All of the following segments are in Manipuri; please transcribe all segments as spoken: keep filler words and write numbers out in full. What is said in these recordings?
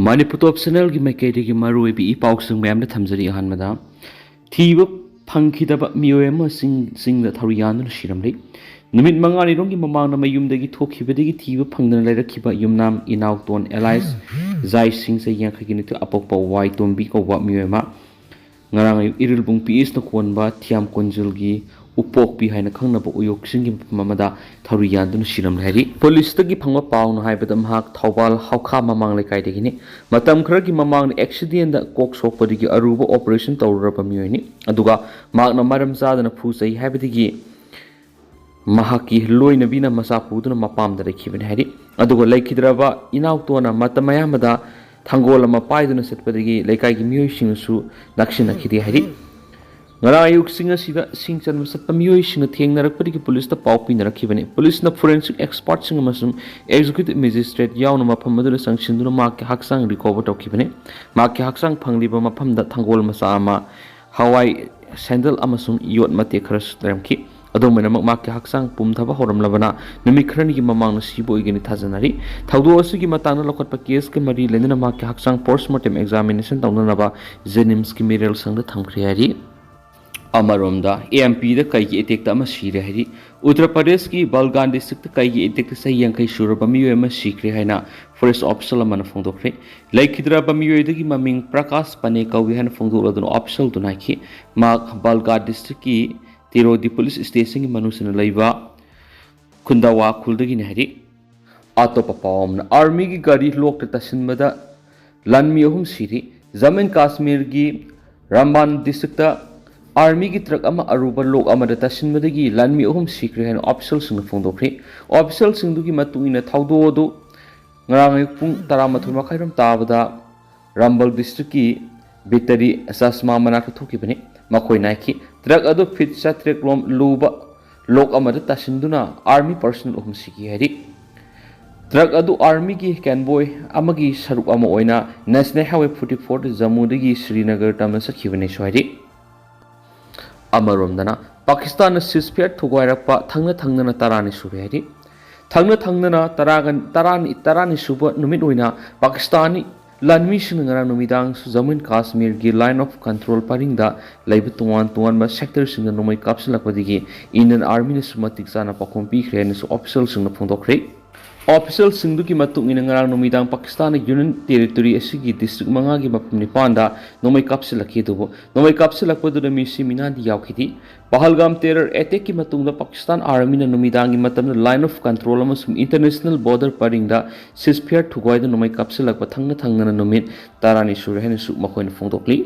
ꯃꯅꯤꯄꯨꯔ ꯇꯣꯞ ꯆꯦꯅꯦꯜꯒꯤ ꯃꯥꯏꯀꯩꯗꯒꯤ ꯃꯔꯨꯑꯣꯏꯕ ꯏ ꯄꯥꯎꯁꯤꯡ ꯃꯌꯥꯝꯗ ꯊꯝꯖꯔꯤ꯫ ꯑꯍꯥꯟꯕꯗ, ꯊꯤꯕ ꯐꯪꯈꯤꯗꯕ ꯃꯤꯑꯣꯏ ꯑꯃ ꯆꯤꯡ ꯆꯤꯡꯗ ꯊꯧꯔꯤ ꯌꯥꯟꯗꯨꯅ ꯁꯤꯔꯝꯂꯦ꯫ ꯅꯨꯃꯤꯠ ꯃꯉꯥꯅꯤꯔꯣꯝꯒꯤ ꯃꯃꯥꯡꯗ ꯃꯌꯨꯝꯗꯒꯤ ꯊꯣꯛꯈꯤꯕꯗꯒꯤ ꯊꯤꯕ ꯐꯪꯗꯅ ꯂꯩꯔꯛꯈꯤꯕ ꯌꯨꯝꯅꯥꯝ ꯏꯅꯥꯎꯇꯣꯟ alias ꯖꯥꯏ ꯁꯤꯡ, ꯆꯍꯤ ꯌꯥꯡꯈꯩꯒ ꯅꯤꯊꯣꯏ, ꯑꯄꯣꯛꯄ ꯋꯥꯏꯇꯣꯝꯕꯤ ꯀꯧꯕ ꯃꯤꯑꯣꯏ ꯑꯃ ꯉꯔꯥꯡ ꯑꯌꯨꯛ ꯏꯔꯤꯜꯕꯨꯡ ꯄꯤ ꯑꯦꯁꯅ ꯀꯣꯟꯕ ꯊꯤꯌꯥꯝ ꯀꯣꯟꯖꯤꯜꯒꯤ ꯎꯄꯣꯛꯄꯤ ꯍꯥꯏꯅ ꯈꯪꯅꯕ ꯎꯌꯣꯛꯁꯤꯡꯒꯤ ꯃꯐꯝ ꯑꯃꯗ ꯊꯧꯔꯤ ꯌꯥꯟꯗꯨꯅ ꯁꯤꯔꯝꯂꯦ ꯍꯥꯏꯔꯤ꯫ ꯄꯨꯂꯤꯁꯇꯒꯤ ꯐꯪꯕ ꯄꯥꯎꯅ ꯍꯥꯏꯕꯗ, ꯃꯍꯥꯛ ꯊꯧꯕꯥꯜ ꯍꯧꯈꯥ ꯃꯃꯥꯡ ꯂꯩꯀꯥꯏꯗꯒꯤꯅꯤ꯫ ꯃꯇꯝ ꯈꯔꯒꯤ ꯃꯃꯥꯡꯗ ꯑꯦꯛꯁꯤꯗꯦꯟꯗ ꯀꯣꯛ ꯁꯣꯛꯄꯗꯒꯤ ꯑꯔꯨꯕ ꯑꯣꯄꯔꯦꯁꯟ ꯇꯧꯔꯨꯔꯕ ꯃꯤꯑꯣꯏꯅꯤ꯫ ꯑꯗꯨꯒ ꯃꯍꯥꯛꯅ ꯃꯔꯝ ꯆꯥꯗꯅ ꯐꯨ ꯆꯩ ꯍꯥꯏꯕꯗꯒꯤ ꯃꯍꯥꯛꯀꯤ ꯂꯣꯏꯅꯕꯤꯅ ꯃꯆꯥ ꯄꯨꯗꯨꯅ ꯃꯄꯥꯝꯗ ꯂꯩꯈꯤꯕꯅꯤ ꯍꯥꯏꯔꯤ꯫ ꯑꯗꯨꯒ ꯂꯩꯈꯤꯗ꯭ꯔꯕ ꯏꯅꯥꯎꯇꯣꯟꯅ ꯃꯇꯝ ꯑꯌꯥꯝꯕꯗ ꯊꯥꯡꯒꯣꯜ ꯑꯃ ꯄꯥꯏꯗꯨꯅ ꯆꯠꯄꯗꯒꯤ ꯂꯩꯀꯥꯏꯒꯤ ꯃꯤꯑꯣꯏꯁꯤꯡꯅꯁꯨ ꯅꯛꯁꯤꯟꯅꯈꯤꯗꯦ ꯍꯥꯏꯔꯤ꯫ ꯉꯔꯥꯡ ꯑꯌꯨꯛꯁꯤꯡ ꯑꯁꯤꯗ ꯁꯤꯡ ꯆꯟꯕ ꯆꯠꯄ ꯃꯤꯑꯣꯏꯁꯤꯡꯅ ꯊꯦꯡꯅꯔꯛꯄꯗꯒꯤ ꯄꯨꯂꯤꯁꯇ ꯄꯥꯎ ꯄꯤꯅꯔꯛꯈꯤꯕꯅꯤ꯫ ꯄꯨꯂꯤꯁꯅ forensic expertꯁꯤꯡ ꯑꯃꯁꯨꯡ executive magistrate ꯌꯥꯎꯅ ꯃꯐꯝ ꯑꯗꯨꯗ ꯆꯪꯁꯤꯟꯗꯨꯅ ꯃꯍꯥꯛꯀꯤ ꯍꯛꯆꯥꯡ recover ꯇꯧꯈꯤꯕꯅꯤ꯫ ꯃꯍꯥꯛꯀꯤ ꯍꯛꯆꯥꯡ ꯐꯪꯂꯤꯕ ꯃꯐꯝꯗ ꯊꯥꯡꯒꯣꯜ ꯃꯆꯥ ꯑꯃ, ꯍꯋꯥꯏ ꯁꯦꯟꯗꯜ ꯑꯃꯁꯨꯡ ꯌꯣꯠ ꯃꯇꯦꯛ ꯈꯔꯁꯨ ꯂꯩꯔꯝꯈꯤ꯫ ꯑꯗꯨꯝ ꯑꯣꯏꯅꯃꯛ, ꯃꯍꯥꯛꯀꯤ ꯍꯛꯆꯥꯡ ꯄꯨꯝꯊꯕ ꯍꯧꯔꯝꯂꯕꯅ ꯅꯨꯃꯤꯠ ꯈꯔꯅꯤꯒꯤ ꯃꯃꯥꯡꯗ ꯁꯤꯕ ꯑꯣꯏꯒꯅꯤ ꯊꯥꯖꯅꯔꯤ꯫ ꯊꯧꯗꯣꯛ ꯑꯁꯤꯒꯤ ꯃꯇꯥꯡꯗ ꯂꯧꯈꯠꯄ ꯀꯦꯁꯀ ꯃꯔꯤ ꯂꯩꯅꯅ ꯃꯍꯥꯛꯀꯤ ꯍꯛꯆꯥꯡ postmortem examination ꯇꯧꯅꯅꯕ ꯖꯦꯅꯤꯝꯁꯀꯤ ꯃꯤꯔꯦꯜ ꯁꯪꯗ ꯊꯝꯈ꯭ꯔꯦ ꯍꯥꯏꯔꯤ꯫ ꯑꯃꯔꯣꯝꯗ, ꯑꯦꯝ ꯄꯤꯗ ꯀꯩꯒꯤ ꯑꯦꯇꯦꯛꯇ ꯑꯃ ꯁꯤꯔꯦ ꯍꯥꯏꯔꯤ꯫ ꯎꯠꯇꯔ ꯄ꯭ꯔꯗꯦꯁꯀꯤ ꯕꯜꯒꯥꯟ ꯗꯤꯁꯇ꯭ꯔꯤꯛꯇ ꯀꯩꯒꯤ ꯑꯦꯇꯦꯛꯇ ꯆꯍꯤ ꯌꯥꯡꯈꯩ ꯁꯨꯔꯕ ꯃꯤꯑꯣꯏ ꯑꯃ ꯁꯤꯈ꯭ꯔꯦ ꯍꯥꯏꯅ ꯐꯣꯔꯦꯁ ꯑꯣꯐꯤꯁꯦꯜ ꯑꯃꯅ ꯐꯣꯡꯗꯣꯛꯈ꯭ꯔꯦ꯫ ꯂꯩꯈꯤꯗ꯭ꯔꯕ ꯃꯤꯑꯣꯏꯗꯒꯤ ꯃꯃꯤꯡ ꯄ꯭ꯔꯀꯥꯁ ꯄꯅꯦ ꯀꯧꯏ ꯍꯥꯏꯅ ꯐꯣꯡꯗꯣꯛꯂꯗꯨꯅ ꯑꯣꯐꯤꯁꯦꯜꯗꯨꯅ ꯍꯥꯏꯈꯤ꯫ ꯃꯍꯥꯛ ꯕꯜꯒꯥ ꯗꯤꯁꯇ꯭ꯔꯤꯛꯀꯤ ꯇꯤꯔꯣꯗꯤ ꯄꯨꯂꯤꯁ ꯁ꯭ꯇꯦꯁꯟꯒꯤ ꯃꯅꯨꯡꯁꯤꯅ ꯂꯩꯕ ꯈꯨꯟꯗꯋꯥ ꯈꯨꯜꯗꯒꯤꯅꯤ ꯍꯥꯏꯔꯤ꯫ ꯑꯇꯣꯞꯄ ꯄꯥꯎ ꯑꯃꯅ, ꯑꯥꯔꯃꯤꯒꯤ ꯒꯥꯔꯤ ꯂꯣꯛꯇ ꯇꯥꯁꯤꯟꯕꯗ ꯂꯥꯟꯃꯤ ꯑꯍꯨꯝ ꯁꯤꯔꯤ꯫ ꯖꯝꯃꯨ ꯑꯦꯟ ꯀꯥꯁꯃꯤꯔꯒꯤ ꯔꯝꯕꯥꯟ ꯗꯤꯁꯇ꯭ꯔꯤꯛꯇ ꯑꯥꯔꯃꯤꯒꯤ ꯇ꯭ꯔꯛ ꯑꯃ ꯑꯔꯨꯕ ꯂꯣꯛ ꯑꯃꯗ ꯇꯥꯁꯤꯟꯕꯗꯒꯤ ꯂꯥꯟꯃꯤ ꯑꯍꯨꯝ ꯁꯤꯈ꯭ꯔꯦ ꯍꯥꯏꯅ ꯑꯣꯐꯤꯁꯦꯜꯁꯤꯡꯅ ꯐꯣꯡꯗꯣꯛꯈ꯭ꯔꯤ꯫ ꯑꯣꯐꯤꯁꯦꯜꯁꯤꯡꯗꯨꯒꯤ ꯃꯇꯨꯡ ꯏꯟꯅ, ꯊꯧꯗꯣꯛ ꯑꯗꯨ ꯉꯔꯥꯡ ꯑꯌꯨꯛ ꯄꯨꯡ ꯇꯔꯥꯃꯥꯊꯣꯏ ꯃꯈꯥꯏꯔꯣꯝ ꯇꯥꯕꯗ ꯔꯝꯕꯜ ꯗꯤꯁꯇ꯭ꯔꯤꯛꯀꯤ ꯕꯤꯇꯔꯤ ꯆꯁꯃꯥ ꯃꯅꯥꯛꯇ ꯊꯣꯛꯈꯤꯕꯅꯤ꯫ ꯃꯈꯣꯏꯅ ꯍꯥꯏꯈꯤ, ꯇ꯭ꯔꯛ ꯑꯗꯨ ꯐꯤꯠ ꯆꯥꯇ꯭ꯔꯦꯠ ꯂꯣꯝ ꯂꯨꯕ ꯂꯣꯛ ꯑꯃꯗ ꯇꯥꯁꯤꯟꯗꯨꯅ ꯑꯥꯔꯃꯤ ꯄꯔꯁꯅꯦꯜ ꯑꯍꯨꯝ ꯁꯤꯈꯤ ꯍꯥꯏꯔꯤ꯫ ꯇ꯭ꯔꯛ ꯑꯗꯨ ꯑꯥꯔꯃꯤꯒꯤ ꯀꯦꯟꯕꯣꯏ ꯑꯃꯒꯤ ꯁꯔꯨꯛ ꯑꯃ ꯑꯣꯏꯅ ꯅꯦꯁꯅꯦꯜ ꯍꯥꯏꯋꯦ ꯐꯣꯔꯇꯤ ꯐꯣꯔ ꯖꯝꯃꯨꯗꯒꯤ ꯁ꯭ꯔꯤꯅꯒꯔ ꯇꯝꯅ ꯆꯠꯈꯤꯕꯅꯤꯁꯨ ꯍꯥꯏꯔꯤ꯫ ꯑꯃꯔꯣꯝꯗꯅ, ꯄꯥꯀꯤꯁꯇꯥꯟꯅ ceasefire ꯊꯨꯒꯥꯏꯔꯛꯄ ꯊꯪꯅ ꯊꯪꯅꯅ ꯇꯔꯥꯅꯤ ꯁꯨꯔꯦ ꯍꯥꯏꯔꯤ꯫ ꯊꯪꯅ ꯊꯪꯅꯅ ꯇꯔꯥꯒ, ꯇꯔꯥꯅꯤ, ꯇꯔꯥꯅꯤ ꯁꯨꯕ ꯅꯨꯃꯤꯠ ꯑꯣꯏꯅ ꯄꯥꯀꯤꯁꯇꯥꯟꯅꯤ ꯂꯥꯟꯃꯤꯁꯤꯡꯅ ꯉꯔꯥꯡ ꯅꯨꯃꯤꯗꯥꯡꯁꯨ ꯖꯃꯨ ꯑꯦꯟ ꯀꯥꯁꯃꯤꯔꯒꯤ Line of Control ꯄꯔꯤꯡꯗ ꯂꯩꯕ ꯇꯣꯉꯥꯟ ꯇꯣꯉꯥꯟꯕ ꯁꯦꯛꯇꯔꯁꯤꯡꯗ ꯅꯣꯡꯃꯩ ꯀꯥꯞꯁꯤꯜꯂꯛꯄꯗꯒꯤ ꯏꯟꯗꯤꯌꯟ ꯑꯥꯔꯃꯤꯅꯁꯨ ꯃꯇꯤꯛ ꯆꯥꯅ ꯄꯥꯎꯈꯨꯝ ꯄꯤꯈ꯭ꯔꯦ ꯍꯥꯏꯅꯁꯨ ꯑꯣꯐꯤꯁꯤꯌꯦꯜꯁꯤꯡꯅ ꯐꯣꯡꯗꯣꯛꯈ꯭ꯔꯦ꯫ ꯑꯣꯐꯤꯁꯤꯌꯦꯜꯁꯤꯡꯗꯨꯒꯤ ꯃꯇꯨꯡ ꯏꯟꯅ ꯉꯔꯥꯡ ꯅꯨꯃꯤꯗꯥꯡ ꯄꯥꯀꯤꯁꯇꯥꯟꯅ ꯌꯨꯅꯤꯌꯟ ꯇꯦꯔꯤꯇꯣꯔꯤ ꯑꯁꯤꯒꯤ ꯗꯤꯁꯇ꯭ꯔꯤꯛ ꯃꯉꯥꯒꯤ ꯃꯐꯝ ꯅꯤꯄꯥꯟꯗ ꯅꯣꯡꯃꯩ ꯀꯥꯞꯁꯤꯜꯂꯛꯈꯤ꯫ ꯑꯗꯨꯕꯨ ꯅꯣꯡꯃꯩ ꯀꯥꯞꯁꯤꯜꯂꯛꯄꯗꯨꯗ ꯃꯤꯁꯤ ꯃꯤꯅꯥꯗꯤ ꯌꯥꯎꯈꯤꯗꯦ꯫ ꯄꯍꯜꯒꯥꯝ ꯇꯦꯔꯔ ꯑꯦꯇꯦꯛꯀꯤ ꯃꯇꯨꯡꯗ ꯄꯥꯀꯤꯁꯇꯥꯟ ꯑꯥꯔꯃꯤꯅ ꯅꯨꯃꯤꯗꯥꯡꯒꯤ ꯃꯇꯝꯗ Line of Control ꯑꯃꯁꯨꯡ ꯏꯟꯇꯔꯅꯦꯁꯅꯦꯜ ꯕꯣꯔꯗꯔ ꯄꯔꯤꯡꯗ ꯁꯤꯖꯐꯌꯥꯔ ꯊꯨꯒꯥꯏꯗꯨꯅ ꯅꯣꯡꯃꯩ ꯀꯥꯞꯁꯤꯜꯂꯛꯄ ꯊꯪꯅ ꯊꯪꯅꯅ ꯅꯨꯃꯤꯠ ꯇꯔꯥꯅꯤ ꯁꯨꯔꯦ ꯍꯥꯏꯅꯁꯨ ꯃꯈꯣꯏꯅ ꯐꯣꯡꯗꯣꯛꯂꯤ꯫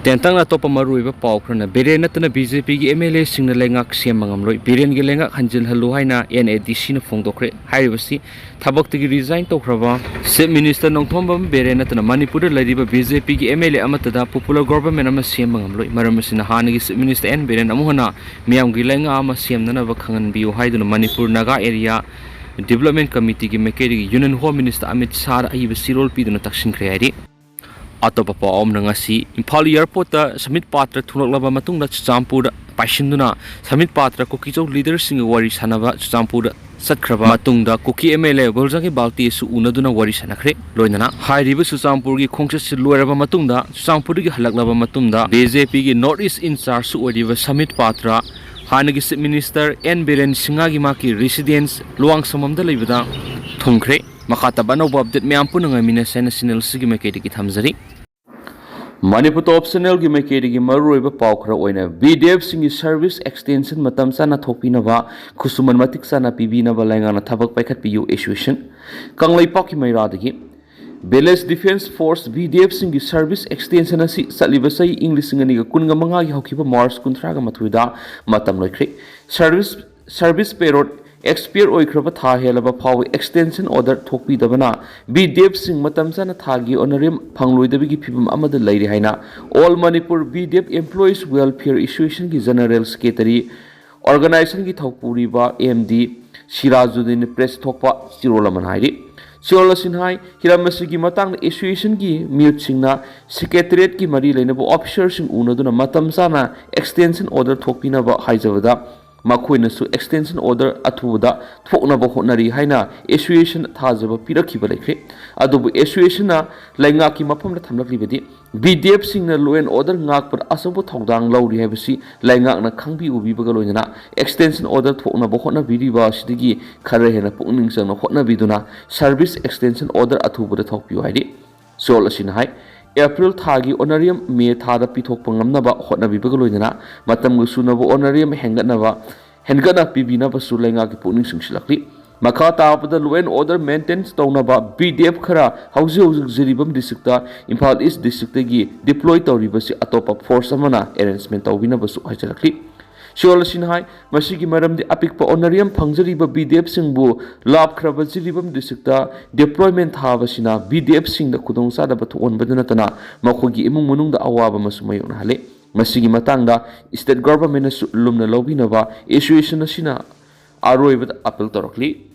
ꯇꯦꯟꯇꯪꯅ ꯑꯇꯣꯞꯄ ꯃꯔꯨꯑꯣꯏꯕ ꯄꯥꯎ ꯈꯔꯅ, ꯕꯤꯔꯦꯟ ꯅꯠꯇꯅ ꯕꯤ ꯖꯦ ꯄꯤꯒꯤ ꯑꯦꯝ ꯑꯦꯜ ꯑꯦꯁꯤꯡꯅ ꯂꯩꯉꯥꯛ ꯁꯦꯝꯕ ꯉꯝꯂꯣꯏ, ꯕꯤꯔꯦꯟꯒꯤ ꯂꯩꯉꯥꯛ ꯍꯟꯖꯤꯜꯍꯜꯂꯨ ꯍꯥꯏꯅ ꯑꯦꯟ ꯑꯦ ꯗꯤ ꯁꯤꯅ ꯐꯣꯡꯗꯣꯛꯈ꯭ꯔꯦ꯫ ꯍꯥꯏꯔꯤꯕꯁꯤ ꯊꯕꯛꯇꯒꯤ ꯔꯤꯖꯥꯏꯟ ꯇꯧꯈ꯭ꯔꯕ ꯆꯤꯐ ꯃꯤꯅꯤꯁꯇꯔ ꯅꯣꯡꯊꯣꯝꯕꯝ ꯕꯤꯔꯦꯟ ꯅꯠꯇꯅ ꯃꯅꯤꯄꯨꯔꯗ ꯂꯩꯔꯤꯕ ꯕꯤ ꯖꯦ ꯄꯤꯒꯤ ꯑꯦꯝ ꯑꯦꯜ ꯑꯦ ꯑꯃꯠꯇꯗ ꯄꯣꯄꯨꯂꯔ ꯒꯣꯚꯔꯟꯃꯦꯟꯠ ꯑꯃ ꯁꯦꯝꯕ ꯉꯝꯂꯣꯏ꯫ ꯃꯔꯝ ꯑꯁꯤꯅ ꯍꯥꯟꯅꯒꯤ ꯆꯤꯐ ꯃꯤꯅꯤꯁꯇꯔ ꯑꯦꯟ ꯕꯤꯔꯦꯟ ꯑꯃꯨꯛ ꯍꯟꯅ ꯃꯤꯌꯥꯝꯒꯤ ꯂꯩꯉꯥꯛ ꯑꯃ ꯁꯦꯝꯅꯅꯕ ꯈꯪꯍꯟꯕꯤꯌꯨ ꯍꯥꯏꯗꯨꯅ ꯃꯅꯤꯄꯨꯔ ꯅꯥꯒꯥ ꯑꯦꯔꯤꯌꯥ ꯗꯤꯕꯂꯞꯃꯦꯟꯠ ꯀꯃꯤꯇꯤꯒꯤ ꯃꯥꯏꯀꯩꯗꯒꯤ ꯌꯨꯅꯤꯌꯟ ꯍꯣꯝ ꯃꯤꯅꯤꯁꯇꯔ ꯑꯃꯤꯠ ꯁꯥꯍꯗ ꯑꯏꯕ ꯆꯦꯔꯣꯜ ꯄꯤꯗꯨꯅ ꯇꯛꯁꯤꯟꯈ꯭ꯔꯦ ꯍꯥꯏꯔꯤ꯫ ꯑꯇꯣꯞꯄ ꯄꯥꯎ ꯑꯃꯅ, ꯉꯁꯤ ꯏꯝꯐꯥꯜ ꯑꯦꯌꯔꯄꯣꯔꯠꯇ ꯁꯃꯤꯠ ꯄꯥꯇ꯭ꯔ ꯊꯨꯡꯂꯛꯂꯕ ꯃꯇꯨꯡꯗ ꯆꯨꯔꯆꯥꯟꯄꯨꯔꯗ ꯄꯥꯏꯁꯤꯟꯗꯨꯅ ꯁꯃꯤꯠ ꯄꯥꯇ꯭ꯔ ꯀꯨꯀꯤꯆꯧ ꯂꯤꯗꯔꯁꯤꯡꯒ ꯋꯥꯔꯤ ꯁꯥꯟꯅꯕ ꯆꯨꯔꯆꯥꯟꯄꯨꯔꯗ ꯆꯠꯈ꯭ꯔꯕ ꯃꯇꯨꯡꯗ ꯀꯨꯀꯤ ꯑꯦꯝ ꯑꯦꯜ ꯑꯦ ꯕꯨꯜꯖꯥꯡꯒꯤ ꯕꯥꯜꯇꯤꯁꯨ ꯎꯅꯗꯨꯅ ꯋꯥꯔꯤ ꯁꯥꯟꯅꯈ꯭ꯔꯦ꯫ ꯂꯣꯏꯅꯅ ꯍꯥꯏꯔꯤꯕ ꯆꯨꯔꯆꯥꯟꯄꯨꯔꯒꯤ ꯈꯣꯡꯆꯠꯁꯤ ꯂꯣꯏꯔꯕ ꯃꯇꯨꯡꯗ, ꯆꯨꯔꯆꯥꯟꯄꯨꯔꯗꯒꯤ ꯍꯜꯂꯛꯂꯕ ꯃꯇꯨꯡꯗ, ꯕꯤ ꯖꯦ ꯄꯤꯒꯤ ꯅꯣꯔꯠ ꯏꯁ ꯏꯟꯆꯥꯔꯖꯁꯨ ꯑꯣꯏꯔꯤꯕ ꯁꯃꯤꯠ ꯄꯥꯇ꯭ꯔ ꯍꯥꯟꯅꯒꯤ ꯆꯤꯐ ꯃꯤꯅꯤꯁꯇꯔ ꯑꯦꯟ ꯕꯤꯔꯦꯟ ꯁꯤꯡꯍꯒꯤ ꯃꯍꯥꯛꯀꯤ ꯔꯤꯁꯤꯗꯦꯟꯁ ꯂꯨꯋꯥꯡꯁꯝꯕꯝꯗ ꯂꯩꯕꯗ ꯊꯨꯡꯈ꯭ꯔꯦ꯫ ꯃꯈꯥ ꯇꯥꯕ ꯑꯅꯧꯕ ꯑꯞꯗꯦꯠ ꯃꯌꯥꯝ ꯄꯨꯟꯅ ꯉꯥꯏꯃꯤꯟꯅꯁꯦ ꯍꯥꯏꯅ ꯆꯦꯅꯦꯜ ꯑꯁꯤꯒꯤ ꯃꯥꯏꯀꯩꯗꯒꯤ ꯊꯝꯖꯔꯤ꯫ ꯃꯅꯤꯄꯨꯔ ꯇꯣꯞ ꯆꯦꯅꯦꯜꯒꯤ ꯃꯥꯏꯀꯩꯗꯒꯤ ꯃꯔꯨꯑꯣꯏꯕ ꯄꯥꯎ ꯈꯔ ꯑꯣꯏꯅ, ꯕꯤ ꯗꯤ ꯑꯦꯐꯁꯤꯡꯒꯤ ꯁꯔꯚꯤꯁ ꯑꯦꯛꯁꯇꯦꯟꯁꯟ ꯃꯇꯝ ꯆꯥꯅ ꯊꯣꯛꯄꯤꯅꯕ ꯈꯨꯠꯁꯨꯃꯟ ꯃꯇꯤꯛ ꯆꯥꯅ ꯄꯤꯕꯤꯅꯕ ꯂꯩꯉꯥꯛꯅ ꯊꯕꯛ ꯄꯥꯏꯈꯠꯄꯤꯌꯨ꯫ ꯑꯦꯁꯣꯁꯤꯌꯦꯁꯟ ꯀꯪꯂꯩꯄꯥꯛꯀꯤ ꯃꯩꯔꯥꯗꯒꯤ꯫ Village defence force, V D ꯑꯦꯐꯁꯤꯡꯒꯤ ꯁꯔꯚꯤꯁ ꯑꯦꯛꯁꯇꯦꯟꯁꯟ ꯑꯁꯤ ꯆꯠꯂꯤꯕ ꯆꯍꯤ ꯏꯪ ꯂꯤꯁꯤꯡ ꯑꯅꯤꯒ ꯀꯨꯟꯒ ꯃꯉꯥꯒꯤ ꯍꯧꯈꯤꯕ ꯃꯥꯔꯆ ꯀꯨꯟꯊ꯭ꯔꯥꯒ ꯃꯥꯊꯣꯏꯗ ꯃꯇꯝ ꯂꯣꯏꯈ꯭ꯔꯦ꯫ ꯁꯔꯚꯤꯁ, ꯁꯔꯚꯤꯁ ꯄꯦꯔꯣꯠ ꯑꯦꯛꯁꯄꯤꯌꯔ ꯑꯣꯏꯈ꯭ꯔꯕ ꯊꯥ ꯍꯦꯜꯂꯕ ꯐꯥꯎꯕ ꯑꯦꯛꯁꯇꯦꯟꯁꯟ ꯑꯣꯔꯗꯔ ꯊꯣꯛꯄꯤꯗꯕꯅ ꯚꯤ ꯗꯤ ꯑꯦꯐꯁꯤꯡ ꯃꯇꯝ ꯆꯥꯅ ꯊꯥꯒꯤ ꯑꯣꯅꯔꯦꯔꯤꯌꯝ ꯐꯪꯂꯣꯏꯗꯕꯒꯤ ꯐꯤꯕꯝ ꯑꯃꯗ ꯂꯩꯔꯤ ꯍꯥꯏꯅ all Manipur V D F employees welfare ꯑꯦꯁꯣꯁꯤꯌꯦꯁꯟꯒꯤ ꯖꯦꯅꯔꯦꯜ ꯁꯦꯀ꯭ꯔꯦꯇꯔꯤ, ꯑꯣꯔꯒꯅꯥꯏꯖꯦꯁꯟꯒꯤ ꯊꯧꯄꯨꯔꯤꯕ ꯑꯦꯝ ꯗꯤ ꯁꯤꯔꯥꯖꯨꯗꯤꯟ ꯄ꯭ꯔꯦꯁ ꯊꯣꯛꯄ ꯆꯦꯔꯣꯜ ꯑꯃꯅ ꯍꯥꯏꯔꯤ꯫ ꯆꯦꯔꯣꯜ ꯑꯁꯤꯅ ꯍꯥꯏ, ꯍꯤꯔꯝ ꯑꯁꯤꯒꯤ ꯃꯇꯥꯡꯗ ꯑꯦꯁꯣꯁꯤꯌꯦꯁꯟꯒꯤ ꯃꯤꯍꯨꯠꯁꯤꯡꯅ ꯁꯦꯀ꯭ꯔꯦꯇꯔꯤꯌꯦꯠꯀꯤ ꯃꯔꯤ ꯂꯩꯅꯕ ꯑꯣꯐꯤꯁꯔꯁꯤꯡ ꯎꯅꯗꯨꯅ ꯃꯇꯝ ꯆꯥꯅ ꯑꯦꯛꯁꯇꯦꯟꯁꯟ ꯑꯣꯔꯗꯔ ꯊꯣꯛꯄꯤꯅꯕ ꯍꯥꯏꯖꯕꯗ, ꯃꯈꯣꯏꯅꯁꯨ extension order ꯑꯊꯨꯕꯗ ꯊꯣꯛꯅꯕ ꯍꯣꯠꯅꯔꯤ ꯍꯥꯏꯅ association ꯊꯥꯖꯕ ꯄꯤꯔꯛꯈꯤꯕ ꯂꯩꯈ꯭ꯔꯦ꯫ ꯑꯗꯨꯕꯨ associationꯅ ꯂꯩꯉꯥꯛꯀꯤ ꯃꯐꯝꯗ ꯊꯝꯂꯛꯂꯤꯕꯗꯤ BDFꯁꯤꯡꯅ law and order ꯉꯥꯛꯄꯗ ꯑꯆꯧꯕ ꯊꯧꯗꯥꯡ ꯂꯧꯔꯤ ꯍꯥꯏꯕꯁꯤ ꯂꯩꯉꯥꯛꯅ ꯈꯪꯕꯤ ꯎꯕꯤꯕꯒ ꯂꯣꯏꯅꯅ extension order ꯊꯣꯛꯅꯕ ꯍꯣꯠꯅꯕꯤꯔꯤꯕ ꯑꯁꯤꯗꯒꯤ ꯈꯔ ꯍꯦꯟꯅ ꯄꯨꯛꯅꯤꯡ ꯆꯪꯅ ꯍꯣꯠꯅꯕꯤꯗꯨꯅ service extension order ꯑꯊꯨꯕꯗ ꯊꯣꯛꯄꯤꯌꯨ ꯍꯥꯏꯔꯤ꯫ ꯁꯤꯑꯣꯜ ꯑꯁꯤꯅ ꯍꯥꯏ, ꯑꯦꯄ꯭ꯔꯤꯜ ꯊꯥꯒꯤ honorarium ꯃꯦ ꯊꯥꯗ ꯄꯤꯊꯣꯛꯄ ꯉꯝꯅꯕ ꯍꯣꯠꯅꯕꯤꯕꯒ ꯂꯣꯏꯅꯅ ꯃꯇꯝꯒ ꯆꯨꯅꯕ honorarium ꯍꯦꯟꯒꯠꯅꯕ, ꯍꯦꯟꯒꯠꯅ ꯄꯤꯕꯤꯅꯕꯁꯨ ꯂꯩꯉꯥꯛꯀꯤ ꯄꯨꯛꯅꯤꯡ ꯆꯤꯡꯁꯤꯜꯂꯛꯂꯤ꯫ ꯃꯈꯥ ꯇꯥꯕꯗ law and order maintain ꯇꯧꯅꯕ BDF ꯈꯔ ꯍꯧꯖꯤꯛ ꯍꯧꯖꯤꯛ ꯖꯤꯔꯤꯕꯥꯝ districtꯇ, ꯏꯝꯐꯥꯜ East districtꯇꯒꯤ deploy ꯇꯧꯔꯤꯕꯁꯤ ꯑꯇꯣꯞꯄ force ꯑꯃꯅ arrangement ꯇꯧꯕꯤꯅꯕꯁꯨ ꯍꯥꯏꯖꯔꯛꯂꯤ꯫ ꯁꯤꯑꯣꯜ ꯑꯁꯤꯅ ꯍꯥꯏ, ꯃꯁꯤꯒꯤ ꯃꯔꯝꯗꯤ ꯑꯄꯤꯛꯄ honorarium ꯐꯪꯖꯔꯤꯕ BDFꯁꯤꯡꯕꯨ ꯂꯥꯞꯈ꯭ꯔꯕ ꯖꯤꯔꯤꯕꯥꯝ districtꯇ deployment ꯊꯥꯕꯁꯤꯅ BDFꯁꯤꯡꯗ ꯈꯨꯗꯣꯡꯆꯥꯗꯕ ꯊꯣꯛꯍꯟꯕꯗ ꯅꯠꯇꯅ ꯃꯈꯣꯏꯒꯤ ꯏꯃꯨꯡ ꯃꯅꯨꯡꯗ ꯑꯋꯥꯕ ꯑꯃꯁꯨ ꯃꯥꯌꯣꯛꯅꯍꯜꯂꯤ꯫ ꯃꯁꯤꯒꯤ ꯃꯇꯥꯡꯗ state governmentꯅꯁꯨ ꯂꯨꯝꯅ ꯂꯧꯕꯤꯅꯕ association ꯑꯁꯤꯅ ꯑꯔꯣꯏꯕꯗ appeal ꯇꯧꯔꯛꯂꯤ꯫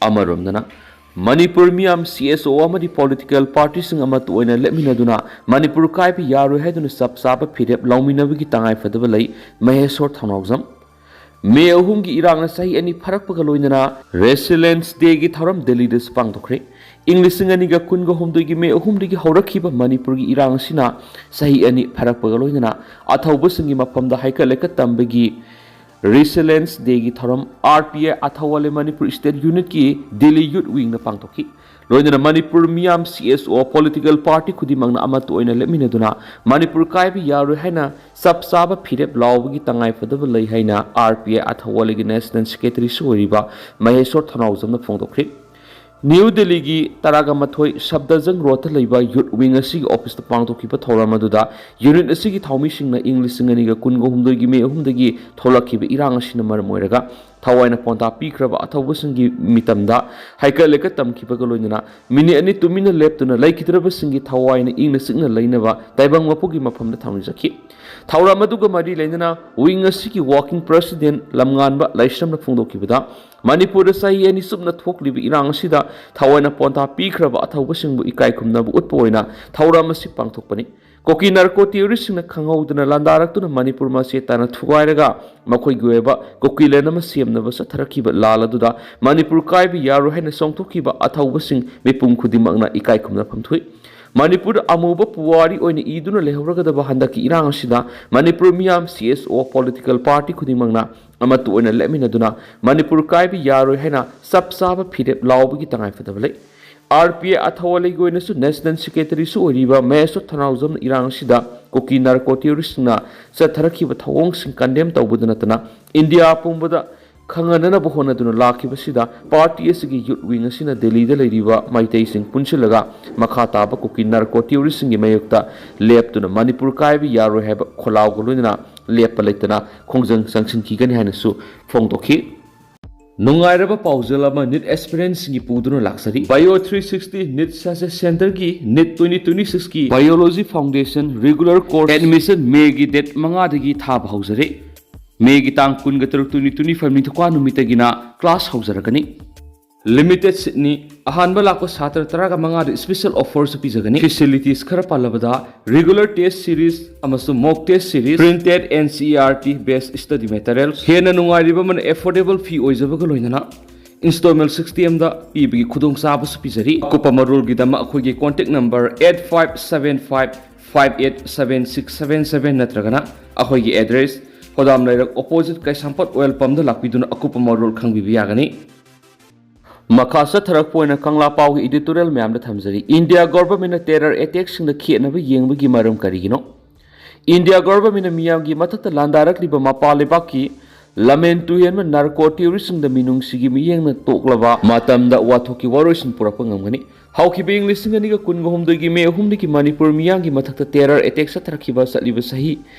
ꯑꯃꯔꯣꯝꯗꯅ, ꯃꯅꯤꯄꯨꯔ ꯃꯤꯌꯥꯝ CSO ꯑꯃꯗꯤ political partyꯁꯤꯡ ꯑꯃꯠꯇ ꯑꯣꯏꯅ ꯂꯦꯞꯃꯤꯟꯅꯗꯨꯅ ꯃꯅꯤꯄꯨꯔ ꯀꯥꯏꯕ ꯌꯥꯔꯣꯏ ꯍꯥꯏꯗꯨꯅ ꯆꯞ ꯆꯥꯕ ꯐꯤꯔꯦꯞ ꯂꯧꯃꯤꯟꯅꯕꯒꯤ ꯇꯉꯥꯏꯐꯗꯕ ꯂꯩ꯫ ꯃꯍꯦꯁꯣꯔ ꯊꯧꯅꯥꯎꯖꯝ꯫ ꯃꯦ ꯑꯍꯨꯝꯒꯤ ꯏꯔꯥꯡꯅ ꯆꯍꯤ ꯑꯅꯤ ꯐꯥꯔꯛꯄꯒ ꯂꯣꯏꯅꯅ Resilience Dayꯒꯤ ꯊꯧꯔꯝ ꯗꯦꯜꯂꯤꯗꯁꯨ ꯄꯥꯡꯊꯣꯛꯈ꯭ꯔꯦ꯫ ꯏꯪ ꯂꯤꯁꯤꯡ ꯑꯅꯤꯒ ꯀꯨꯟꯒ ꯍꯨꯝꯗꯣꯏꯒꯤ ꯃꯦ ꯑꯍꯨꯝꯗꯒꯤ ꯍꯧꯔꯛꯈꯤꯕ ꯃꯅꯤꯄꯨꯔꯒꯤ ꯏꯔꯥꯡ ꯑꯁꯤꯅ ꯆꯍꯤ ꯑꯅꯤ ꯐꯥꯔꯛꯄꯒ ꯂꯣꯏꯅꯅ ꯑꯊꯧꯕꯁꯤꯡꯒꯤ ꯃꯐꯝꯗ ꯍꯩꯀꯠ ꯂꯩꯀꯠ ꯇꯝꯕꯒꯤ Resilience Dayꯒꯤ ꯊꯧꯔꯝ RPI ꯑꯊꯧ ꯑꯂꯩ ꯃꯅꯤꯄꯨꯔ State Unitꯀꯤ ꯗꯤꯜꯂꯤ Youth Wingꯅ ꯄꯥꯡꯊꯣꯛꯈꯤ꯫ ꯂꯣꯏꯅꯅ ꯃꯅꯤꯄꯨꯔ ꯃꯤꯌꯥꯝ CSO political party ꯈꯨꯗꯤꯡꯃꯛꯅ ꯑꯃꯠꯇ ꯑꯣꯏꯅ ꯂꯦꯞꯃꯤꯟꯅꯗꯨꯅ ꯃꯅꯤꯄꯨꯔ ꯀꯥꯏꯕ ꯌꯥꯔꯣꯏ ꯍꯥꯏꯅ ꯆꯞ ꯆꯥꯕ ꯐꯤꯔꯦꯞ ꯂꯥꯎꯕꯒꯤ ꯇꯉꯥꯏꯐꯗꯕ ꯂꯩ ꯍꯥꯏꯅ RPI ꯑꯊꯧ ꯑꯂꯩꯒꯤ National Secretaryꯁꯨ ꯑꯣꯏꯔꯤꯕ ꯃꯍꯦꯁꯣꯔ ꯊꯧꯅꯥꯎꯖꯝꯅ ꯐꯣꯡꯗꯣꯛꯈ꯭ꯔꯦ꯫ ꯅ꯭ꯌꯨ ꯗꯦꯜꯂꯤꯒꯤ ꯇꯔꯥꯒ ꯃꯥꯊꯣꯏ ꯁꯐꯗꯔꯖꯪ ꯔꯣꯗꯇ ꯂꯩꯕ Youth Wing ꯑꯁꯤꯒꯤ officeꯇ ꯄꯥꯡꯊꯣꯛꯈꯤꯕ ꯊꯧꯔꯝ ꯑꯗꯨꯗ unit ꯑꯁꯤꯒꯤ ꯊꯧꯃꯤꯁꯤꯡꯅ ꯏꯪ ꯂꯤꯁꯤꯡ ꯑꯅꯤꯒ ꯀꯨꯟꯒ ꯍꯨꯝꯗꯣꯏꯒꯤ ꯃꯦ ꯑꯍꯨꯝꯗꯒꯤ ꯊꯣꯛꯂꯛꯈꯤꯕ ꯏꯔꯥꯡ ꯑꯁꯤꯅ ꯃꯔꯝ ꯑꯣꯏꯔꯒ ꯊꯋꯥꯏꯅ ꯄꯣꯟꯊꯥ ꯄꯤꯈ꯭ꯔꯕ ꯑꯊꯧꯕꯁꯤꯡꯒꯤ ꯃꯤꯇꯝꯗ ꯍꯩꯀꯠ ꯂꯩꯀꯠ ꯇꯝꯈꯤꯕꯒ ꯂꯣꯏꯅꯅ ꯃꯤꯅꯤꯠ ꯑꯅꯤ ꯇꯨꯃꯤꯟꯅ ꯂꯦꯞꯇꯨꯅ ꯂꯩꯈꯤꯗ꯭ꯔꯕꯁꯤꯡꯒꯤ ꯊꯋꯥꯏꯅ ꯏꯪꯅ ꯆꯤꯛꯅ ꯂꯩꯅꯕ ꯇꯥꯏꯕꯪ ꯃꯄꯨꯒꯤ ꯃꯐꯝꯗ ꯊꯧꯅꯤꯖꯈꯤ꯫ ꯊꯧꯔꯝ ꯑꯗꯨꯒ ꯃꯔꯤ ꯂꯩꯅꯅ wing ꯑꯁꯤꯒꯤ working president ꯂꯝꯉꯥꯟꯕ ꯂꯥꯏꯁ꯭ꯔꯝꯅ ꯐꯣꯡꯗꯣꯛꯈꯤꯕꯗ, ꯃꯅꯤꯄꯨꯔꯗ ꯆꯍꯤ ꯑꯅꯤ ꯆꯨꯞꯅ ꯊꯣꯛꯂꯤꯕ ꯏꯔꯥꯡ ꯑꯁꯤꯗ ꯊꯋꯥꯏꯅ ꯄꯣꯟꯊꯥ ꯄꯤꯈ꯭ꯔꯕ ꯑꯊꯧꯕꯁꯤꯡꯕꯨ ꯏꯀꯥꯏ ꯈꯨꯝꯅꯕ ꯎꯠꯄ ꯑꯣꯏꯅ ꯊꯧꯔꯝ ꯑꯁꯤ ꯄꯥꯡꯊꯣꯛꯄꯅꯤ꯫ ꯀꯨꯀꯤ ꯅꯥꯔꯀꯣ ꯇꯦꯔꯣꯔꯤꯁꯁꯤꯡꯅ ꯈꯪꯍꯧꯗꯅ ꯂꯥꯟꯗꯥꯔꯛꯇꯨꯅ ꯃꯅꯤꯄꯨꯔ ꯃꯆꯦꯠ ꯇꯥꯅ ꯊꯨꯒꯥꯏꯔꯒ ꯃꯈꯣꯏꯒꯤ ꯑꯣꯏꯕ ꯀꯨꯀꯤꯂꯦꯟ ꯑꯃ ꯁꯦꯝꯅꯕ ꯆꯠꯊꯔꯛꯈꯤꯕ ꯂꯥꯜ ꯑꯗꯨꯗ ꯃꯅꯤꯄꯨꯔ ꯀꯥꯏꯕ ꯌꯥꯔꯣꯏ ꯍꯥꯏꯅ ꯆꯣꯡꯊꯣꯛꯈꯤꯕ ꯑꯊꯧꯕꯁꯤꯡ ꯃꯤꯄꯨꯝ ꯈꯨꯗꯤꯡꯃꯛꯅ ꯏꯀꯥꯏ ꯈꯨꯝꯅꯐꯝ ꯊꯣꯛꯏ꯫ ꯃꯅꯤꯄꯨꯔꯗ ꯑꯃꯨꯕ ꯄꯨꯋꯥꯔꯤ ꯑꯣꯏꯅ ꯏꯗꯨꯅ ꯂꯩꯍꯧꯔꯒꯗꯕ ꯍꯟꯗꯛꯀꯤ ꯏꯔꯥꯡ ꯑꯁꯤꯗ ꯃꯅꯤꯄꯨꯔ ꯃꯤꯌꯥꯝ, ꯁꯤ ꯑꯦꯁ ꯑꯣ, ꯄꯣꯂꯤꯇꯤꯀꯦꯜ ꯄꯥꯔꯇꯤ ꯈꯨꯗꯤꯡꯃꯛꯅ ꯑꯃꯠꯇ ꯑꯣꯏꯅ ꯂꯦꯞꯃꯤꯟꯅꯗꯨꯅ ꯃꯅꯤꯄꯨꯔ ꯀꯥꯏꯕ ꯌꯥꯔꯣꯏ ꯍꯥꯏꯅ ꯆꯞ ꯆꯥꯕ ꯐꯤꯔꯦꯞ ꯂꯥꯎꯕꯒꯤ ꯇꯉꯥꯏꯐꯗꯕ ꯂꯩ꯫ ꯑꯥꯔ ꯄꯤ ꯑꯥꯏ ꯑꯊꯧ ꯑꯂꯩꯒꯤ ꯑꯣꯏꯅꯁꯨ ꯅꯦꯁꯅꯦꯜ ꯁꯦꯀ꯭ꯔꯦꯇꯔꯤꯁꯨ ꯑꯣꯏꯔꯤꯕ ꯃꯍꯦꯁꯣꯔ ꯊꯧꯅꯥꯎꯖꯝꯅ ꯏꯔꯥꯡ ꯑꯁꯤꯗ ꯀꯨꯀꯤ ꯅꯥꯔꯀꯣ ꯇꯦꯔꯣꯔꯤꯁꯁꯤꯡꯅ ꯆꯠꯊꯔꯛꯈꯤꯕ ꯊꯧꯑꯣꯡꯁꯤꯡ ꯀꯟꯗꯦꯝ ꯇꯧꯕꯗ ꯅꯠꯇꯅ ꯏꯟꯗꯤꯌꯥ ꯄꯨꯝꯕꯗ ꯈꯪꯍꯟꯅꯅꯕ ꯍꯣꯠꯅꯗꯨꯅ ꯂꯥꯛꯈꯤꯕꯁꯤꯗ ꯄꯥꯔꯇꯤ ꯑꯁꯤꯒꯤ ꯌꯨꯠ ꯋꯤꯡ ꯑꯁꯤꯅ ꯗꯦꯜꯂꯤꯗ ꯂꯩꯔꯤꯕ ꯃꯩꯇꯩꯁꯤꯡ ꯄꯨꯟꯁꯤꯜꯂꯒ ꯃꯈꯥ ꯇꯥꯕ ꯀꯨꯀꯤ ꯅꯥꯔꯀꯣ ꯇꯦꯔꯣꯔꯤꯁꯁꯤꯡꯒꯤ ꯃꯥꯌꯣꯛꯇ ꯂꯦꯞꯇꯨꯅ ꯃꯅꯤꯄꯨꯔ ꯀꯥꯏꯕ ꯌꯥꯔꯣꯏ ꯍꯥꯏꯕ ꯈꯣꯜꯂꯥꯎꯒ ꯂꯣꯏꯅꯅ ꯂꯦꯞꯄ ꯂꯩꯇꯅ ꯈꯣꯡꯖꯪ ꯆꯪꯁꯤꯟꯈꯤꯒꯅꯤ ꯍꯥꯏꯅꯁꯨ ꯐꯣꯡꯗꯣꯛꯈꯤ꯫ ꯅꯨꯡꯉꯥꯏꯔꯕ ꯄꯥꯎꯖꯦꯜ ꯑꯃ ꯅꯤꯠ ꯑꯦꯁꯄꯤꯔꯦꯟꯁꯤꯡꯒꯤ ꯄꯨꯗꯨꯅ ꯂꯥꯛꯆꯔꯤ꯫ Bio three sixty NEET success ꯁꯦꯟꯇꯔꯒꯤ ꯅꯤꯠ ꯇ꯭ꯋꯦꯟꯇꯤ ꯇ꯭ꯋꯦꯟꯇꯤ ꯁꯤꯛꯁꯀꯤ biology foundation regular course admission ꯃꯦꯒꯤ ꯗꯦꯠ ꯃꯉꯥꯗꯒꯤ ꯊꯥꯕ ꯍꯧꯖꯔꯦ꯫ ꯃꯦꯒꯤ ꯇꯥꯡ ꯀꯨꯟꯒ ꯇꯔꯨꯛ, ꯇ꯭ꯋꯦꯟꯇꯤ ꯇ꯭ꯋꯦꯟꯇꯤ ꯐꯥꯏꯚ ꯅꯤꯡꯊꯧꯀꯥ ꯅꯨꯃꯤꯠꯇꯒꯤꯅ ꯀ꯭ꯂꯥꯁ ꯍꯧꯖꯔꯛꯀꯅꯤ꯫ ꯂꯤꯃꯤꯇꯦꯗ ꯁꯤꯠꯅꯤ꯫ ꯑꯍꯥꯟꯕ ꯂꯥꯛꯄ ꯁꯥꯇ꯭ꯔ ꯇꯔꯥꯒ ꯃꯉꯥꯗ ꯁ꯭ꯄꯦꯁꯦꯜ ꯑꯣꯐꯔꯁꯨ ꯄꯤꯖꯒꯅꯤ꯫ ꯐꯦꯁꯤꯂꯤꯇꯤꯁ ꯈꯔ ꯄꯜꯂꯕꯗ, ꯔꯤꯒꯨꯂꯔ ꯇꯦꯁ ꯁꯤꯔꯤꯁ ꯑꯃꯁꯨꯡ mock test series, printed N C E R T base study materials, ꯍꯦꯟꯅ ꯅꯨꯡꯉꯥꯏꯔꯤꯕ ꯑꯃꯅ ꯑꯦꯐꯣꯔꯗꯦꯕꯜ ꯐꯤ ꯑꯣꯏꯖꯕꯒ ꯂꯣꯏꯅꯅ ꯏꯟꯁꯇꯣꯜꯃꯦꯟ ꯁꯤꯁꯇꯦꯝꯗ ꯄꯤꯕꯒꯤ ꯈꯨꯗꯣꯡꯆꯥꯕꯁꯨ ꯄꯤꯖꯔꯤ꯫ ꯑꯀꯨꯞꯄ ꯃꯔꯣꯜꯒꯤꯗꯃꯛ ꯑꯩꯈꯣꯏꯒꯤ contact number eight five seven five five eight seven six seven seven ꯅꯠꯇ꯭ꯔꯒꯅ ꯑꯩꯈꯣꯏꯒꯤ ꯑꯦꯗ꯭ꯔꯦꯁ, ꯍꯣꯗꯥꯝ ꯂꯩꯔꯛ ꯑꯣꯄꯣꯖꯤꯠ ꯀꯩꯁꯥꯝꯄꯥꯠ ꯑꯣꯏꯜ ꯄꯝꯗ ꯂꯥꯛꯄꯤꯗꯨꯅ ꯑꯀꯨꯞꯄ ꯃꯔꯣꯜ ꯈꯪꯕꯤꯕ ꯌꯥꯒꯅꯤ꯫ ꯃꯈꯥ ꯆꯠꯊꯔꯛꯄ ꯑꯣꯏꯅ ꯀꯪꯂꯥ ꯄꯥꯎꯒꯤ ꯏꯗꯤꯇꯣꯔꯤꯌꯦꯜ ꯃꯌꯥꯝꯗ ꯊꯝꯖꯔꯤ꯫ ꯏꯟꯗꯤꯌꯥ ꯒꯣꯚꯔꯟꯃꯦꯟꯠꯅ ꯇꯦꯔꯔ ꯑꯦꯇꯦꯛꯁꯤꯡꯗ ꯈꯦꯠꯅꯕ ꯌꯦꯡꯕꯒꯤ ꯃꯔꯝ ꯀꯔꯤꯒꯤꯅꯣ? ꯏꯟꯗꯤꯌꯥ ꯒꯣꯚꯔꯟꯃꯦꯟꯠꯅ ꯃꯤꯌꯥꯝꯒꯤ ꯃꯊꯛꯇ ꯂꯥꯟꯗꯥꯔꯛꯂꯤꯕ ꯃꯄꯥꯟ ꯂꯩꯕꯥꯛꯀꯤ ꯂꯝꯍꯦꯟ ꯇꯨꯍꯦꯟꯕ ꯅꯥꯔꯀꯣ ꯇꯦꯔꯣꯔꯤꯁꯁꯤꯡꯗ ꯃꯤꯅꯨꯡꯁꯤꯒꯤ ꯃꯤꯠꯌꯦꯡꯅ ꯇꯣꯛꯂꯕ ꯃꯇꯝꯗ ꯋꯥꯊꯣꯛꯀꯤ ꯋꯥꯔꯣꯏꯁꯤꯟ ꯄꯨꯔꯛꯄ ꯉꯝꯒꯅꯤ꯫ ꯍꯧꯈꯤꯕ ꯏꯪ ꯂꯤꯁꯤꯡ ꯑꯅꯤꯒ ꯀꯨꯟꯒ ꯍꯨꯝꯗꯣꯏꯒꯤ ꯃꯦ ꯑꯍꯨꯝꯗꯒꯤ ꯃꯅꯤꯄꯨꯔ ꯃꯤꯌꯥꯝꯒꯤ ꯃꯊꯛꯇ ꯇꯦꯔꯔ ꯑꯦꯇꯦꯛ ꯆꯠꯊꯔꯛꯈꯤꯕ ꯆꯠꯂꯤꯕ ꯆꯍꯤ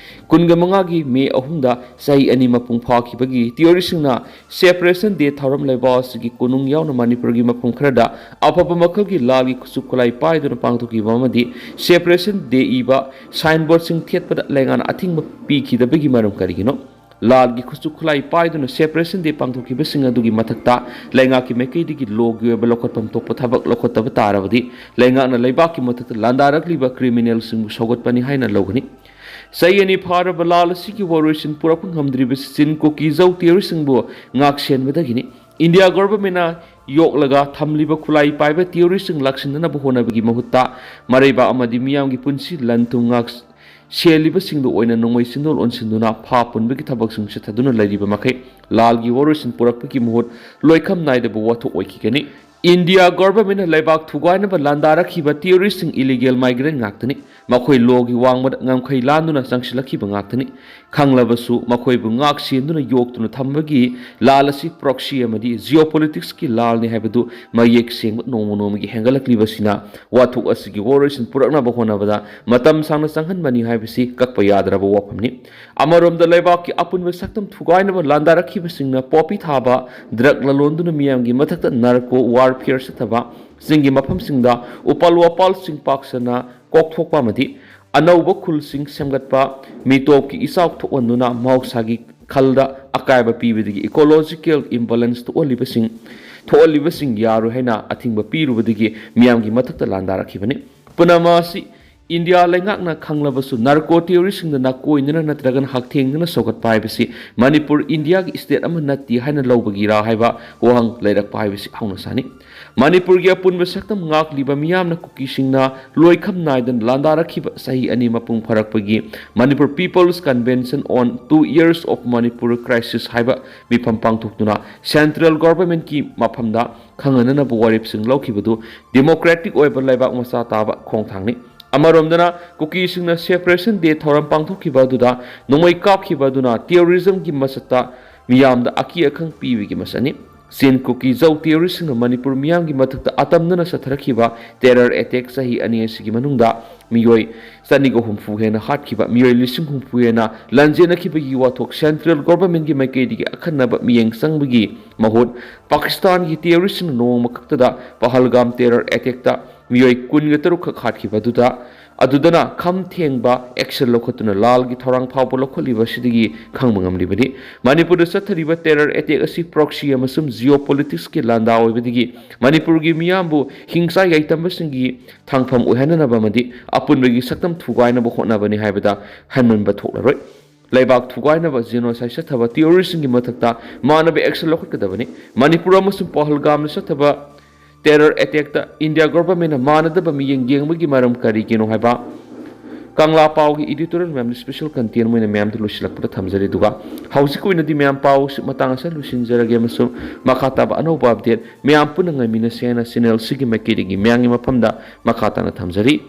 ꯀꯨꯟꯒ ꯃꯉꯥꯒꯤ ꯃꯦ ꯑꯍꯨꯝꯗ ꯆꯍꯤ ꯑꯅꯤ ꯃꯄꯨꯡ ꯐꯥꯈꯤꯕꯒꯤ ꯇꯦꯔꯣꯔꯤꯁꯁꯤꯡꯅ ꯁꯦꯄꯔꯦꯁꯟ ꯗꯦ ꯊꯧꯔꯝ ꯂꯩꯕꯥꯛ ꯑꯁꯤꯒꯤ ꯀꯣꯅꯨꯡ ꯌꯥꯎꯅ ꯃꯅꯤꯄꯨꯔꯒꯤ ꯃꯐꯝ ꯈꯔꯗ ꯑꯐꯕ ꯃꯈꯜꯒꯤ ꯂꯥꯜꯒꯤ ꯈꯨꯠꯁꯨ ꯈꯨꯠꯂꯥꯏ ꯄꯥꯏꯗꯨꯅ ꯄꯥꯡꯊꯣꯛꯈꯤꯕ ꯑꯃꯗꯤ ꯁꯦꯄꯔꯦꯁꯟ ꯗꯦ ꯏꯕ ꯁꯥꯏꯟꯕꯣꯔꯗꯁꯤꯡ ꯊꯦꯠꯄꯗ ꯂꯩꯉꯥꯛꯅ ꯑꯊꯤꯡꯕ ꯄꯤꯈꯤꯗꯕꯒꯤ ꯃꯔꯝ ꯀꯔꯤꯒꯤꯅꯣ? ꯂꯥꯜꯒꯤ ꯈꯨꯠꯁꯨ ꯈꯨꯠꯂꯥꯏ ꯄꯥꯏꯗꯨꯅ Separation Day ꯄꯥꯡꯊꯣꯛꯈꯤꯕꯁꯤꯡ ꯑꯗꯨꯒꯤ ꯃꯊꯛꯇ ꯂꯩꯉꯥꯛꯀꯤ ꯃꯥꯏꯀꯩꯗꯒꯤ ꯂꯣꯒꯤ ꯑꯣꯏꯕ ꯂꯧꯈꯠꯐꯝ ꯊꯣꯛꯄ ꯊꯕꯛ ꯂꯧꯈꯠꯇꯕ ꯇꯥꯔꯕꯗꯤ ꯂꯩꯉꯥꯛꯅ ꯂꯩꯕꯥꯛꯀꯤ ꯃꯊꯛꯇ ꯂꯥꯟꯗꯥꯔꯛꯂꯤꯕ ꯀ꯭ꯔꯤꯃꯤꯅꯦꯜꯁꯤꯡꯕꯨ ꯁꯧꯒꯠꯄꯅꯤ ꯍꯥꯏꯅ ꯂꯧꯒꯅꯤ꯫ ꯆꯍꯤ ꯑꯅꯤ ꯐꯥꯔꯕ ꯂꯥꯜ ꯑꯁꯤꯒꯤ ꯋꯥꯔꯣꯏꯁꯤꯟ ꯄꯨꯔꯛꯄ ꯉꯝꯗ꯭ꯔꯤꯕꯁꯤ ꯆꯤꯟ ꯀꯨꯀꯤ ꯖꯧ ꯇꯦꯔꯣꯔꯤꯁꯁꯤꯡꯕꯨ ꯉꯥꯛ ꯁꯦꯟꯕꯗꯒꯤꯅꯤ꯫ ꯏꯟꯗꯤꯌꯥ ꯒꯣꯚꯔꯟꯃꯦꯟꯠꯅ ꯌꯣꯛꯂꯒ ꯊꯝꯂꯤꯕ ꯈꯨꯠꯂꯥꯏ ꯄꯥꯏꯕ ꯇꯦꯔꯣꯔꯤꯁꯁꯤꯡ ꯂꯥꯛꯁꯤꯟꯅꯅꯕ ꯍꯣꯠꯅꯕꯒꯤ ꯃꯍꯨꯠꯇ ꯃꯔꯩꯕꯥꯛ ꯑꯃꯗꯤ ꯃꯤꯌꯥꯝꯒꯤ ꯄꯨꯟꯁꯤ ꯂꯟ ꯊꯨꯝ ꯉꯥꯛ ꯁꯦꯜꯂꯤꯕꯁꯤꯡꯗ ꯑꯣꯏꯅ ꯅꯣꯡꯃꯩ ꯆꯤꯟꯗꯣꯜ ꯑꯣꯟꯁꯤꯟꯗꯨꯅ ꯐꯥ ꯄꯨꯟꯕꯒꯤ ꯊꯕꯛꯁꯤꯡ ꯆꯠꯊꯗꯨꯅ ꯂꯩꯔꯤꯕ ꯃꯈꯩ ꯂꯥꯜꯒꯤ ꯋꯥꯔꯣꯏꯁꯤꯟ ꯄꯨꯔꯛꯄꯒꯤ ꯃꯍꯨꯠ ꯂꯣꯏꯈꯝ ꯅꯥꯏꯗꯕ ꯋꯥꯊꯣꯛ ꯑꯣꯏꯈꯤꯒꯅꯤ꯫ ꯏꯟꯗꯤꯌꯥ ꯒꯣꯚꯔꯟꯃꯦꯟꯠꯅ ꯂꯩꯕꯥꯛ ꯊꯨꯒꯥꯏꯅꯕ ꯂꯥꯟꯗꯥꯔꯛꯈꯤꯕ ꯇꯦꯔꯣꯔꯤꯁꯁꯤꯡ ꯏꯂꯤꯒꯦꯜ ꯃꯥꯏꯒ꯭ꯔꯦꯟꯠ ꯉꯥꯛꯇꯅꯤ꯫ ꯃꯈꯣꯏ ꯂꯣꯒꯤ ꯋꯥꯡꯃꯗ ꯉꯝꯈꯩ ꯂꯥꯟꯗꯨꯅ ꯆꯪꯁꯤꯜꯂꯛꯈꯤꯕ ꯉꯥꯛꯇꯅꯤ꯫ ꯈꯪꯂꯕꯁꯨ ꯃꯈꯣꯏꯕꯨ ꯉꯥꯛ ꯁꯦꯟꯗꯨꯅ ꯌꯣꯛꯇꯨꯅ ꯊꯝꯕꯒꯤ ꯂꯥꯜ ꯑꯁꯤ ꯄ꯭ꯔꯣꯛꯁꯤ ꯑꯃꯗꯤ ꯖꯤꯑꯣꯄꯣꯂꯤꯇꯤꯛꯁꯀꯤ ꯂꯥꯜꯅꯤ ꯍꯥꯏꯕꯗꯨ ꯃꯌꯦꯛ ꯁꯦꯡꯕ ꯅꯣꯡꯃ ꯅꯣꯡꯃꯒꯤ ꯍꯦꯟꯒꯠꯂꯛꯂꯤꯕꯁꯤꯅ ꯋꯥꯊꯣꯛ ꯑꯁꯤꯒꯤ ꯋꯥꯔꯣꯏꯁꯤꯟ ꯄꯨꯔꯛꯅꯕ ꯍꯣꯠꯅꯕꯗ ꯃꯇꯝ ꯁꯥꯡꯅ ꯆꯪꯍꯟꯕꯅꯤ ꯍꯥꯏꯕꯁꯤ ꯀꯛꯄ ꯌꯥꯗ꯭ꯔꯕ ꯋꯥꯐꯝꯅꯤ꯫ ꯑꯃꯔꯣꯝꯗ ꯂꯩꯕꯥꯛꯀꯤ ꯑꯄꯨꯟꯕ ꯁꯛꯇꯝ ꯊꯨꯒꯥꯏꯅꯕ ꯂꯥꯟꯗꯥꯔꯛꯈꯤꯕꯁꯤꯡꯅ ꯄꯣꯄꯤ ꯊꯥꯕ, ꯗ꯭ꯔꯒ ꯂꯂꯣꯟꯗꯨꯅ ꯃꯤꯌꯥꯝꯒꯤ ꯃꯊꯛꯇ ꯅꯥꯔꯀꯣ ꯋꯥꯔꯐꯤꯌꯔ ꯆꯠꯊꯕ, ꯆꯤꯡꯒꯤ ꯃꯐꯝꯁꯤꯡꯗ ꯎꯄꯥꯜ ꯋꯥꯄꯥꯜꯁꯤꯡ ꯄꯥꯛ ꯁꯟꯅ ꯀꯣꯛꯊꯣꯛꯄ ꯑꯃꯗꯤ ꯑꯅꯧꯕ ꯈꯨꯜꯁꯤꯡ ꯁꯦꯝꯒꯠꯄ, ꯃꯤꯇꯣꯞꯀꯤ ꯏꯆꯥꯎ ꯊꯣꯛꯍꯟꯗꯨꯅ ꯃꯍꯧꯁꯥꯒꯤ ꯈꯜꯗ ꯑꯀꯥꯏꯕ ꯄꯤꯕꯗꯒꯤ ꯏꯀꯣꯂꯣꯖꯤꯀꯦꯜ ꯏꯝꯕꯦꯂꯦꯟꯁ ꯊꯣꯛꯍꯜꯂꯤꯕꯁꯤꯡ, ꯊꯣꯛꯍꯜꯂꯤꯕꯁꯤꯡ ꯌꯥꯔꯣꯏ ꯍꯥꯏꯅ ꯑꯊꯤꯡꯕ ꯄꯤꯔꯨꯕꯗꯒꯤ ꯃꯤꯌꯥꯝꯒꯤ ꯃꯊꯛꯇ ꯂꯥꯟꯗꯥꯔꯛꯈꯤꯕꯅꯤ꯫ ꯄꯨꯝꯅꯃꯛ ꯑꯁꯤ ꯏꯟꯗꯤꯌꯥ ꯂꯩꯉꯥꯛꯅ ꯈꯪꯂꯕꯁꯨ ꯅꯥꯔꯀꯣ ꯇꯦꯔꯣꯔꯤꯁꯁꯤꯡꯗ ꯅꯥꯀꯣꯏꯅꯅ ꯅꯠꯇ꯭ꯔꯒꯅ ꯍꯛꯊꯦꯡꯅꯅ ꯁꯧꯒꯠꯄ ꯍꯥꯏꯕꯁꯤ ꯃꯅꯤꯄꯨꯔ ꯏꯟꯗꯤꯌꯥꯒꯤ ꯁ꯭ꯇꯦꯠ ꯑꯃ ꯅꯠꯇꯦ ꯍꯥꯏꯅ ꯂꯧꯕꯒꯤꯔꯥ ꯍꯥꯏꯕ ꯋꯥꯍꯪ ꯂꯩꯔꯛꯄ ꯍꯥꯏꯕꯁꯤ ꯍꯧꯅ ꯁꯥꯅꯤ꯫ ꯃꯅꯤꯄꯨꯔꯒꯤ ꯑꯄꯨꯟꯕ ꯁꯛꯇꯝ ꯉꯥꯛꯂꯤꯕ ꯃꯤꯌꯥꯝꯅ ꯀꯨꯀꯤꯁꯤꯡꯅ ꯂꯣꯏꯈꯝ ꯅꯥꯏꯗꯅ ꯂꯥꯟꯗꯥꯔꯛꯈꯤꯕ ꯆꯍꯤ ꯑꯅꯤ ꯃꯄꯨꯡ ꯐꯥꯔꯛꯄꯒꯤ Manipur People's Convention on Two Years of Manipur Crisis ꯍꯥꯏꯕ ꯃꯤꯐꯝ ꯄꯥꯡꯊꯣꯛꯇꯨꯅ ꯁꯦꯟꯇ꯭ꯔꯦꯜ ꯒꯣꯚꯔꯟꯃꯦꯟꯠꯀꯤ ꯃꯐꯝꯗ ꯈꯪꯍꯟꯅꯅꯕ ꯋꯥꯔꯦꯞꯁꯤꯡ ꯂꯧꯈꯤꯕꯗꯨ ꯗꯦꯃꯣꯀ꯭ꯔꯦꯇꯤꯛ ꯑꯣꯏꯕ ꯂꯩꯕꯥꯛ ꯃꯆꯥ ꯇꯥꯕ ꯈꯣꯡꯊꯥꯡꯅꯤ꯫ ꯑꯃꯔꯣꯝꯗꯅ ꯀꯨꯀꯤꯁꯤꯡꯅ Separation Day ꯊꯧꯔꯝ ꯄꯥꯡꯊꯣꯛꯈꯤꯕ ꯑꯗꯨꯗ ꯅꯣꯡꯃꯩ ꯀꯥꯞꯈꯤꯕ ꯑꯗꯨꯅ ꯇꯦꯔꯣꯔꯤꯖꯝꯒꯤ ꯃꯁꯛꯇ ꯃꯤꯌꯥꯝꯗ ꯑꯀꯤ ꯑꯈꯪ ꯄꯤꯕꯒꯤ ꯃꯁꯛꯅꯤ꯫ ꯆꯤꯟ ꯀꯨꯀꯤ ꯖꯧ ꯇꯦꯔꯣꯔꯤꯁꯁꯤꯡꯅ ꯃꯅꯤꯄꯨꯔ ꯃꯤꯌꯥꯝꯒꯤ ꯃꯊꯛꯇ ꯑꯇꯝꯅꯅ ꯆꯠꯊꯔꯛꯈꯤꯕ ꯇꯦꯔꯔ ꯑꯦꯇꯦꯛ ꯆꯍꯤ ꯑꯅꯤ ꯑꯁꯤꯒꯤ ꯃꯅꯨꯡꯗ ꯃꯤꯑꯣꯏ ꯆꯅꯤꯒ ꯍꯨꯝꯐꯨ ꯍꯦꯟꯅ ꯍꯥꯠꯈꯤꯕ, ꯃꯤꯑꯣꯏ ꯂꯤꯁꯤꯡ ꯍꯨꯝꯐꯨ ꯍꯦꯟꯅ ꯂꯟꯖꯦꯟꯅꯈꯤꯕꯒꯤ ꯋꯥꯊꯣꯛ ꯁꯦꯟꯇ꯭ꯔꯦꯜ ꯒꯣꯚꯔꯟꯃꯦꯟꯠꯀꯤ ꯃꯥꯏꯀꯩꯗꯒꯤ ꯑꯈꯟꯅꯕ ꯃꯤꯠꯌꯦꯡ ꯆꯪꯕꯒꯤ ꯃꯍꯨꯠ ꯄꯥꯀꯤꯁꯇꯥꯟꯒꯤ ꯇꯦꯔꯣꯔꯤꯁꯁꯤꯡꯅ ꯅꯣꯡꯃ ꯈꯛꯇꯗ ꯄꯍꯜꯒꯥꯝ ꯇꯦꯔꯔ ꯑꯦꯇꯦꯛꯇ ꯃꯤꯑꯣꯏ ꯀꯨꯟꯒ ꯇꯔꯨꯛ ꯈꯛ ꯍꯥꯠꯈꯤꯕ ꯑꯗꯨꯗ, ꯑꯗꯨꯗꯅ ꯈꯝ ꯊꯦꯡꯕ action ꯂꯧꯈꯠꯇꯨꯅ ꯂꯥꯜꯒꯤ ꯊꯧꯔꯥꯡ ꯐꯥꯎꯕ ꯂꯧꯈꯠꯂꯤꯕ ꯑꯁꯤꯗꯒꯤ ꯈꯪꯕ ꯉꯝꯂꯤꯕꯅꯤ꯫ ꯃꯅꯤꯄꯨꯔꯗ ꯆꯠꯊꯔꯤꯕ terror attack ꯑꯁꯤ proxy ꯑꯃꯁꯨꯡ geopolitics ꯀꯤ ꯂꯥꯟꯗꯥ ꯑꯣꯏꯕꯗꯒꯤ ꯃꯅꯤꯄꯨꯔꯒꯤ ꯃꯤꯌꯥꯝꯕꯨ ꯍꯤꯡꯁꯥ ꯌꯥꯏꯇꯝꯕꯁꯤꯡꯒꯤ ꯊꯥꯡꯐꯝ ꯑꯣꯏꯍꯟꯅꯅꯕ ꯑꯃꯗꯤ ꯑꯄꯨꯟꯕꯒꯤ ꯁꯛꯇꯝ ꯊꯨꯒꯥꯏꯅꯕ ꯍꯣꯠꯅꯕꯅꯤ ꯍꯥꯏꯕꯗ ꯍꯟꯃꯟꯕ ꯊꯣꯛꯂꯔꯣꯏ꯫ ꯂꯩꯕꯥꯛ ꯊꯨꯒꯥꯏꯅꯕ genocide ꯆꯠꯊꯕ terrorist ꯁꯤꯡꯒꯤ ꯃꯊꯛꯇ ꯃꯥꯟꯅꯕ action ꯂꯧꯈꯠꯀꯗꯕꯅꯤ꯫ ꯃꯅꯤꯄꯨꯔ ꯑꯃꯁꯨꯡ ꯄꯍꯜꯒꯥꯝꯗ ꯆꯠꯊꯕ terror attack ꯇ India government ꯅ ꯃꯥꯟꯅꯗꯕ ꯃꯤꯠꯌꯦꯡ ꯌꯦꯡꯕꯒꯤ ꯃꯔꯝ ꯀꯔꯤꯒꯤꯅꯣ ꯍꯥꯏꯕ ꯀꯪꯂꯥ ꯄꯥꯎꯒꯤ editorial ꯃꯌꯥꯝꯗꯨ special content ꯑꯣꯏꯅ ꯃꯌꯥꯝꯗ ꯂꯣꯏꯁꯤꯜꯂꯛꯄꯗ ꯊꯝꯖꯔꯤ꯫ ꯑꯗꯨꯒ ꯍꯧꯖꯤꯛꯀꯤ ꯑꯣꯏꯅꯗꯤ ꯃꯌꯥꯝ ꯄꯥꯎ ꯑꯁꯤ ꯃꯇꯥꯡ ꯑꯁꯤꯗ ꯂꯣꯏꯁꯤꯟꯖꯔꯒꯦ ꯑꯃꯁꯨꯡ ꯃꯈꯥ ꯇꯥꯕ ꯑꯅꯧꯕ update ꯃꯌꯥꯝ ꯄꯨꯟꯅ ꯉꯥꯏꯃꯤꯟꯅꯁꯦ ꯍꯥꯏꯅ channel ꯁꯤꯒꯤ ꯃꯥꯏꯀꯩꯗꯒꯤ ꯃꯌꯥꯝꯒꯤ ꯃꯐꯝꯗ ꯃꯈꯥ ꯇꯥꯅ ꯊꯝꯖꯔꯤ꯫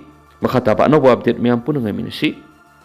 ꯃꯈꯥ ꯇꯥꯕ ꯑꯅꯧꯕ update ꯃꯌꯥꯝ ꯄꯨꯟꯅ ꯉꯥꯏꯃꯤꯟꯅꯁꯤ꯫